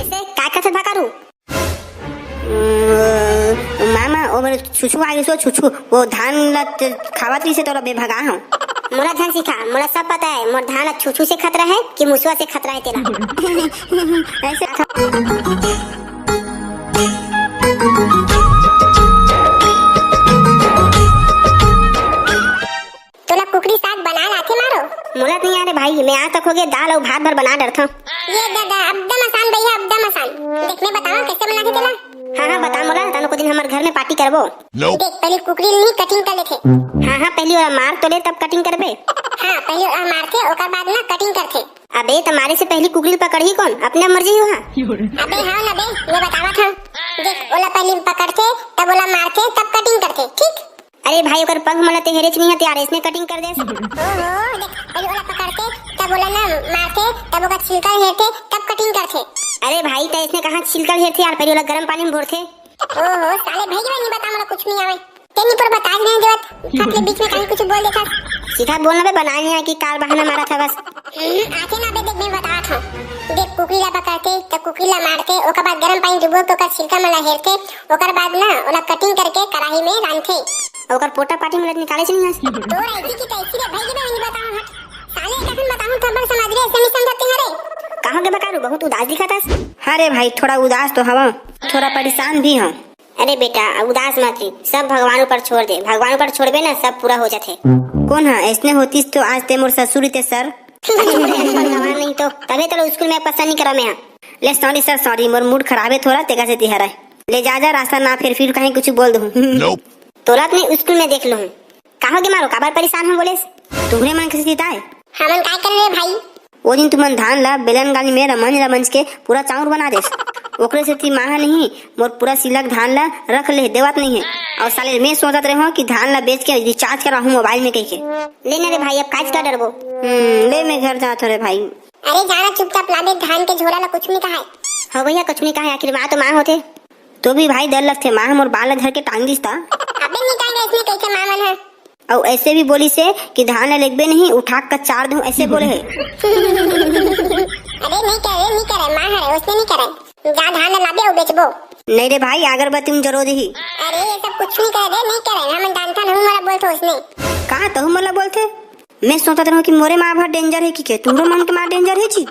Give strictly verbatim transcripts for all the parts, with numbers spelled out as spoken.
से का कथे भकारू? मामा, ओ मेरे छुछू आ गइस, छुछू, वो धान ल खावत रहिसे, तोला बेभगा हूँ। मोला झन सिखा, मोला सब पता है, मोर धान ल छुछू से खतरा है कि मुसवा से खतरा है तेला। ऐसे तोला कुकरी साग बनाए आथे मारो? मोला तो नहीं आ रे भाई, मैं आज तक हो गया दाल अउ भात भर बना डरथों। ये दादा, एकदम आसान भैया, एकदम आसान। देख, मैं बताऊँ कैसे बनाथे तेला। हाँ, हाँ, बता मोला, तनो को दिन हमर घर में पार्टी करबो। देख, पहले कुकरी ली कटिंग कर लेथे। हाँ, हाँ, पहली ओला मार तो ले, तब कटिंग करबे। हाँ, पहले ओला मारथे, ओकर बाद ना कटिंग करथे। अबे, त मारे से पहली कुकरी ल पकड़ही कौन? अपने मर्जी हुआ। अबे हाँ ना बे, मैं बतावत हूँ। देख, ओला पहली पकड़थे, तब ओला मारथे, तब कटिंग करथे, ठीक? अरे भाई, ओकर पंख मन ल ते हेरेच नहीं हते यार, इसने कटिंग कर देस। ओहो, देख, पहले ओला पकड़थे, तब ओला ना मारथे, तब ओकर छिलका ल हेरथे, तब कटिंग करथे। अरे भाई, त इसने कहाँ छिलका ल हेरथे यार, पहले ओला गरम पानी में बोरथे। ओहो, साले भैया नहीं बता, मोला कुछ नहीं आवे। तेनी पर बता नहीं देवत, हाथ ले बीच में कहीं कुछ बोल देता। सीधा बोलना बे, बनाए नहीं आ कि काल बहाना मारा था बस। हम्म, आथे ना बे, देख मैं बता था। देख, कुकरी ला पकड़ते, त कुकरी ला मारते, ओकर बाद गरम पानी डुबो के ओकर छिलका मन ला हेरते, ओकर बाद ना ओला कटिंग करके कढ़ाई में रांधते। ओकर पोटा पाटी में निकाले से नहीं हस। तोर ऐसी की तैसी रे भाई, के मैं नहीं बताऊं हट। साले एक अखन बताऊं तो हमर समाज रे ऐसे नहीं समझते हैं रे। कहाँ के बकारू, बहुत उदास दिखत हस। हाँ रे भाई, थोड़ा उदास तो हवा, थोड़ा परेशान भी हूँ। अरे बेटा, उदास मत रही, सब भगवान ऊपर छोड़ दे। भगवान ऊपर छोड़बे ना, सब पूरा हो जाथे। कौन हा? ऐसने होतीस तो आज ते मोर ससुर ते सर। भगवान नहीं तो, तबे तो स्कूल में पसंद नहीं करा मैं। ले सॉरी सर, सॉरी, मोर मूड खराब है थोड़ा, तेका से तिहरा। ले जा, जा, रास्ता ना फेर, फिर कहीं कुछ बोल दूँ। तोला अपने स्कूल में देख लूँ। का होगे मारो, काबर परेशान हो बोलेस? तुम्हरे मन के सीता है। हमन काय कर रे भाई? वो दिन तुमन धान ला बेलन गाली में रमंज रमंज के पूरा चाउर बना देस। ओकरे सेती माँ ह नहीं, मोर पूरा सिलक धान ला रख ले, देवत नहीं है। और साले मैं सोचत रहे हो कि धान ला बेच के रिचार्ज कराहूँ मोबाइल में कह के। ले ना रे भाई, अब काज का डरबो? हम्म, ले मैं घर जात हो रे भाई। अरे जाना चुपचाप लाबे, धान के झोला ला कुछ नहीं कहा है। हाँ भैया, कुछ नहीं कहा है, आखिर माँ तो माँ होते। तो भी भाई डर लगथे, माँ ह मोर बाल ला धर के टांग दिस ता। अबे नहीं टांगे, इसने कैसे माँ मन है? अउ ऐसे भी बोलिस हे कि धान ला लेगबे नहीं, उठा के कचार दूं, ऐसे बोले हे। अरे नहीं करे, नहीं करे, माँ हरे, उसने नहीं करे। जा धान ला लाबे अउ बेचबो। नहीं रे भाई, अगरबत्ती में जरो देही। अरे ये सब कुछ नहीं करे रे, नहीं करे, हमन जानथन, हमन मोला बोलथो उसने। कहाँ तहु मोला बोलथे? मैं सोचत रहूं कि मोरे माँ भर डेंजर है कि के, तुमरो मन के माँ डेंजर है जी।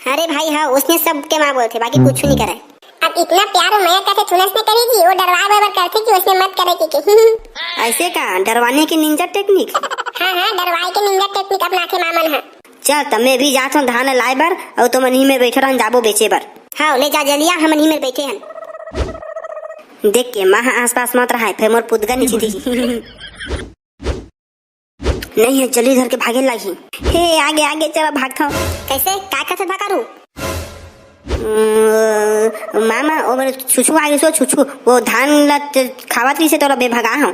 अरे भाई हाँ, उसने सबके माँ बोलथे, बाकी कुछ नहीं करे। अब इतना प्यार और मया करथे, थोड़ा सा करे जी, वो डरवा बराबर करथे कि उसने मत करे कि, कि। ऐसे का? डरवाने के निंजा टेक्निक? हाँ, हाँ, डरवाए के निंजा टेक्निक अपनाथे माँ मन ह। चल, त मैं भी जात हूँ धान लाए बर, अउ तुमन ही में बैठे रहन जाबो बेचे बर। हाँ, ले जा जलिया, हमन ही में बैठे हन। देख के माँ ह आसपास मत रहाय, फिर मोर पुदगा नीचे दी। नहीं है, जल्दी धर के भागे लागी। हे, आगे, आगे, चला, भागत हूँ। कैसे? काय कथे भकारू? अम्म, मामा, ओ मेरे छुछू आगे सो, छुछू, वो धान ला त-, खावत रहिसे, तोला बेभगा हूँ।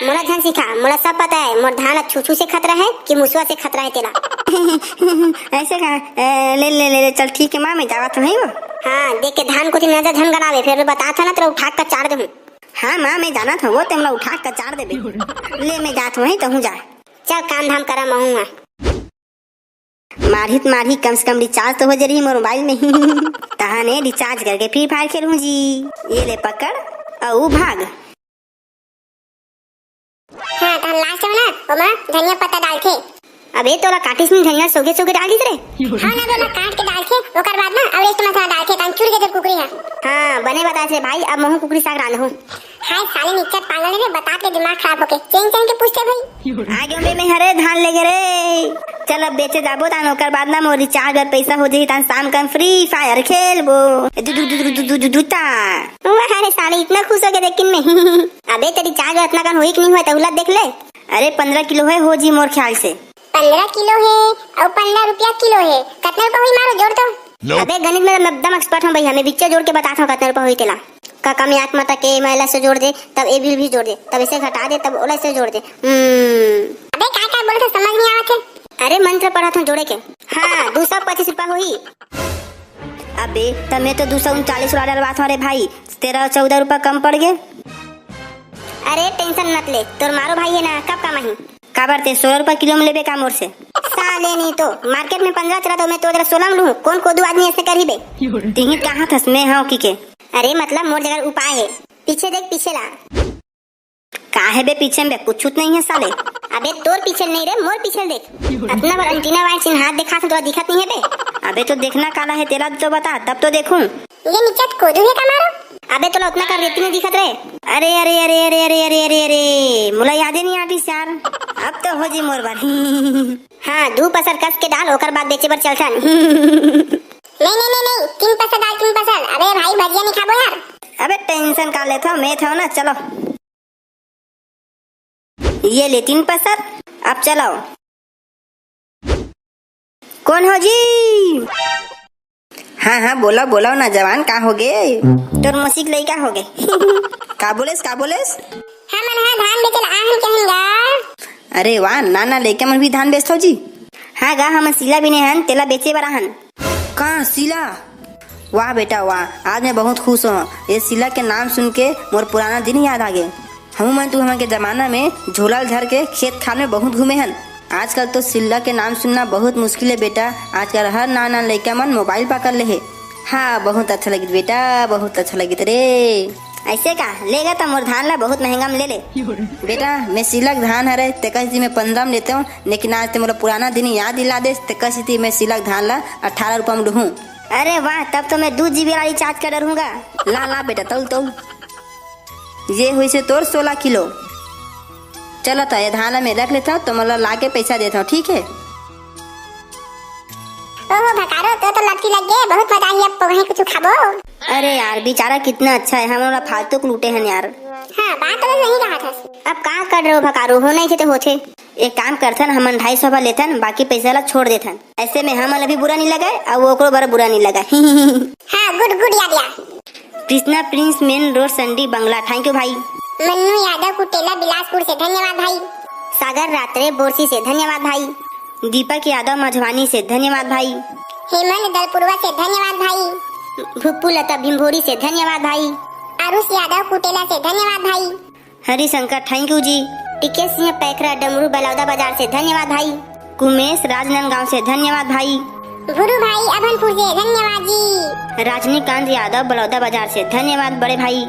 मोला झन सिखा, मोला सब पता है, मोर धान ला छुछू से खतरा है कि मुसवा से खतरा है तेला। ऐसे का? ए, ले, ले, ले, ले, चल, ठीक है, माँ, मैं जावत हूँ, है वो? हाँ, देख के धान कोती नजर झन गड़ावे, फिर बतात हूँ ना, तेला उठा के चार दूँ। हाँ, माँ, मैं जानत हूँ, वो तेमला उठा के चार देबे। ले, मैं जात हूँ, है, तहूँ जा। चल, काम धाम करा, महूँ हा। मारही त मारही, कम से कम रिचार्ज तो हो जे रही मोर मोबाइल में ही। तहाने रिचार्ज करके फ्री फायर खेलहूँ जी। ये ले पकड़, अउ भाग। हाँ, तहन लास्ट में ना, ओमा धनिया पत्ता डालथे। अबे, तोला काटिस नहीं धनिया, सोगे सोगे डाल दिस रे। हाँ ना, ओला काट के डालथे, ओकर बाद ना अउ एक मसाला डालथे, तहन चुर के जब कुकरी हा। हाँ, बने बताए थे भाई, अब महूँ कुकरी साग रांधहूँ। हाय साले निच्चट पागल ने रे, बता के दिमाग खराब होके चेंग चेंग के पूछते भाई। आ गयो बे मैं हरे धान लेके रे। चल अब बेचे जाबो तान, ओकर बाद ना मोर रिचार्ज बर पैसा हो जाही तान शाम कन फ्री फायर खेलबो। दु, दु, दु, दु, दु, दु, दु, दु, ता। वाह रे साले, इतना खुश हो गया देख के मैं। अबे तेरी रिचार्ज बर इतना कन होई कि नहीं हुआ, तहुला देख ले। अरे पंद्रह किलो है हो जी मोर ख्याल से। पंद्रह किलो है और पंद्रह रुपया किलो है, कितना रुपया हुई मारो जोड़ तो। अबे गणित में तो मैं एकदम एक्सपर्ट हूँ भैया, मैं बिच्चे जोड़ के बताता हूँ कितना रुपया हुई तेला। काका में आँख मटा के महिला से जोड़ दे, तब ए बिल भी जोड़ दे, तब इसे घटा दे, तब ओला से जोड़ दे। हम्म। अबे का का बोलत हे, समझ नहीं आवत है। अरे मंत्र पढ़त हूँ जोड़े के। हाँ, दो सौ पच्चीस रुपया होही। अबे तमे तो दो सौ उनचालीस वाला डलवात हूँ रे भाई, तेरह चौदह रुपया कम पड़ गए। अरे टेंशन मत ले, तोर मारो भाई है ना, कब कमाही? काबर ते सोलह रुपया किलो में लेबे का मोर से? सात ले नहीं तो मार्केट में पंद्रह चला तो मैं तो जरा सोलह में लूँ। कौन कोदू आदमी ऐसे करी बे? तिही कहा थस मैं हव की के? अरे मतलब मोर जगह उपाय है, पीछे देख पीछे ला। का है बे पीछे में बे? कुछ नहीं है साले। अबे तोर पीछे नहीं रे, मोर पीछे देख। अतना बड़ एंटीना वाइन सिन हाथ देखा तो दिखत नहीं है बे। अबे तो देखना काला है तेला तो बता, तब तो देखूं। ये नीचे कोदू है का मारो? अबे तोला उतना कर रेती नहीं दिखत रे। अरे अरे अरे अरे अरे अरे अरे अरे, मोला यादे नहीं आतिस यार। अब तो हो जी मोर बार। हाँ, दू पसर कस के डाल, ओकर बाद बेचे बर चलथन। नहीं नहीं नहीं नहीं, तीन पसर डाल, तीन पसर। अबे भाई भजिया नहीं खाबो यार। अबे टेंशन का लेथव, मैं थव ना, चलो। ये ले तीन पसर, अब चलाओ। कौन हो जी? हाँ हाँ, बोलाओ बोलाओ ना जवान, का हो गे? तोर मौसी के लइका हो गे। का बोलेस, का बोलेस? हमन हा धान बेचे ला आहन कहेंगा। अरे वाह, ना ना लइका मन भी धान बेचथव जी। हाँ गा, हमन सिला बिने हन, तेला बेचे बर आहन। का सिला? वाह बेटा वाह, आज मैं बहुत खुश हूँ। ये सिला के नाम सुन के मोर पुराना दिन याद आ गे। हमू मन तो हमन के जमाना में झोला ल धर के खेत खार में बहुत घूमे हन। आजकल तो सिला के नाम सुनना बहुत मुश्किल है बेटा। आजकल हर नान नान लइका मन मोबाइल पकड़ ले हे। हाँ, बहुत अच्छा लगित बेटा, बहुत अच्छा लगित रे। ऐसे का? ले गा त मोर धान ला बहुत महंगा में ले ले। बेटा, मैं सिला के धान हरे, तेकर सेती मैं पंद्रह में लेते हूँ, लेकिन आज ते मोला पुराना दिन याद दिला देस, तेकर सेती मैं सिला के धान ला अठारह रुपया में लूहूँ। अरे वाह, तब तो मैं दू जीबी वाला रिचार्ज कर डरूंगा। ला ला बेटा, तौल तौल। ये होइसे तोर सोलह किलो। चलो त ये धान ला मैं रख लेता हूँ, तो मोला ला के पैसा देता हूँ, ठीक है? ओहो भकारो, तो तो लपटी लग गए, बहुत मजा आई। अब पोगही कुछ खाबो। अरे यार, बेचारा कितना अच्छा है, हमन ला फालतू के लूटे हन यार। हाँ, बात तो सही कहा था। अब का कर रहे हो भकारो, हो नहीं थे तो होथे। एक काम करथन, हमन ढाई सौ रुपया लेथन, बाकी पैसा ला छोड़ देथन। ऐसे में हमन ला भी बुरा नहीं लगे और ओकरो बर बुरा नहीं लगे। हाँ, गुड गुड यार यार। Krishna prince main road Sandi Bangla, thank you भाई। मन्नू यादव कुटेला बिलासपुर से धन्यवाद भाई। सागर रात्रे बोरसी से धन्यवाद भाई। दीपक यादव मझवानी से धन्यवाद भाई। हेमंत दलपुरवा से धन्यवाद भाई। भुप्पू लता भिंभोरी से धन्यवाद भाई। आरुष यादव कुटेला से धन्यवाद भाई। हरिशंकर, thank you जी। टीके सिंह पैखरा डमरू बलौदा बाजार से धन्यवाद भाई। कुमेश राजनांदगांव से धन्यवाद भाई। भुरू भाई अभनपुर से धन्यवाद जी। रजनीकांत यादव बलौदा बाजार से धन्यवाद बड़े भाई।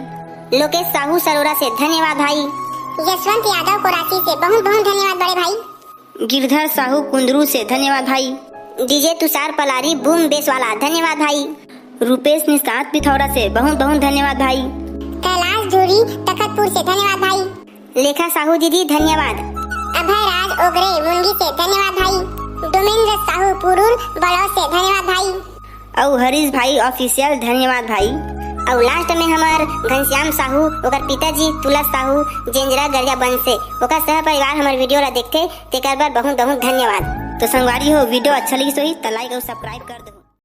लोकेश साहू सरोरा से धन्यवाद भाई। यशवंत यादव कोरासी से बहुत बहुत धन्यवाद बड़े भाई। गिरधर साहू कुंदरू से धन्यवाद भाई। DJ Tushar Palari boom base वाला धन्यवाद भाई। रूपेश निषाद पिथौरा से बहुत बहुत धन्यवाद भाई। कैलाश धुरी तखतपुर से धन्यवाद भाई। लेखा साहू दीदी धन्यवाद। अभय राज ओगरे मुंगी से धन्यवाद भाई। डोमेंद्र साहू पुरूर बलौद से धन्यवाद भाई। अउ हरीश भाई ऑफिशियल धन्यवाद भाई। अउ लास्ट में हमर घनश्याम साहू, ओकर पिताजी तुलस साहू जेंजरा गरियाबंद से, ओकर सह परिवार हमर वीडियो ला देखथे, तेकर बर बहुत बहुत धन्यवाद। तो संगवारी हो, वीडियो अच्छा लगिस होही त लाइक अउ सब्सक्राइब कर दो।